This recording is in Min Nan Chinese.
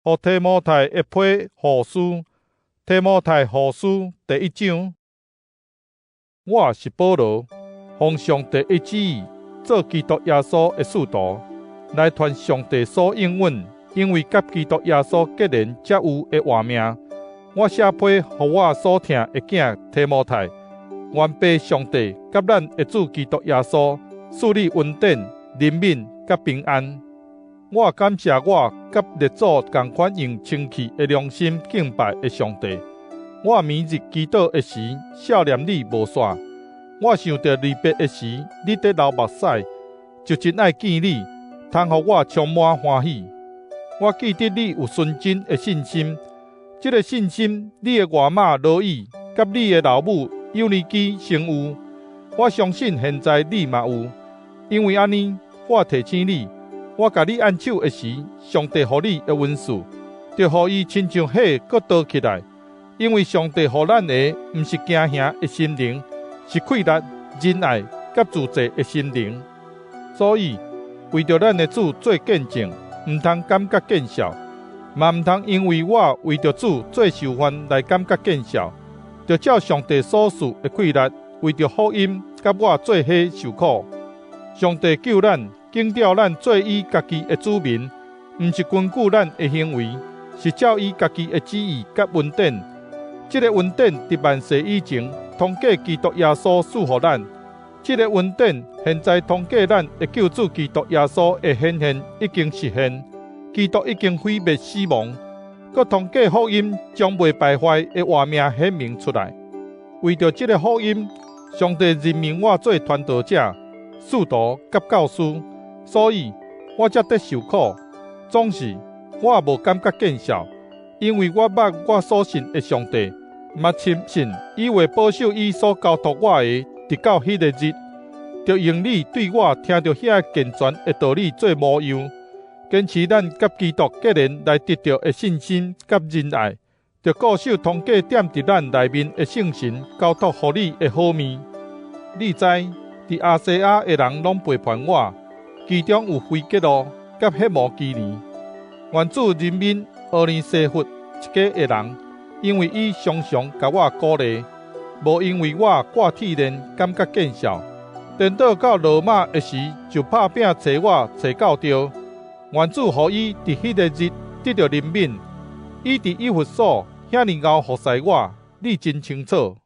予提摩太的批予書，提摩太後書第一章。我是保羅，奉上帝的旨意做基督耶穌的使徒，來傳上帝所應允，因為佮基督耶穌結連才有的活命。我寫批予我所疼的囝提摩太，願父上帝佮咱的主基督耶穌賜你恩典、憐憫佮平安。我感謝我佮列祖仝款用清氣的良心敬拜的上帝。我暝日祈禱的時，數念你無散。我想著離別的時，你佇流目屎，就真愛見你，通予我充滿歡喜。我記得你有純真的信心，這个信心，你的外媽羅以佮你的老母友尼基先有。我相信現在你嘛有。因為按呢，我提醒你，我共你按手的時，上帝予你的恩賜，著予伊親像火閣燒起來。因為上帝予咱的，毋是驚嚇的心靈，是氣力、仁愛佮自制的心靈。所以，為著咱的主做見證，毋通感覺見笑，嘛毋通因為我為著主做囚犯來感覺見笑。著照上帝所賜的氣力，為著福音佮我做伙受苦。上帝救咱，揀召咱做伊家己的子民，毋是根據咱的行為，是照伊家己的旨意佮恩典。這个恩典佇萬世以前，通過基督耶穌賜予咱。這个恩典現在通過咱的救主基督耶穌的顯現已經實現。基督已經毀滅死亡，閣通過福音將袂敗壞的活命顯明出來。為著這个福音，上帝任命我做傳道者、使徒佮教師，所以我才得受苦。總是我無感覺見笑，因為我捌我所信的上帝，嘛深信伊會保守伊所交託我的，直到彼个日。著用你對我聽著遐健全的道理做模樣，堅持咱佮基督結連來得著的信心佮仁愛，著固守通過踮佇咱內面的聖神交託予你的好物。你知，佇亞細亞的人攏背叛我，其中有腓結路佮赫摩基尼。願主憐憫俄尼西弗一家的人，因為伊常常共我鼓勵，無因為我掛鐵鏈感覺見笑。顛倒到羅馬的時，就拍拚揣我揣到著。願主予伊佇彼个日得著憐憫。伊佇以弗所遐爾𠢕服侍我，你真清楚。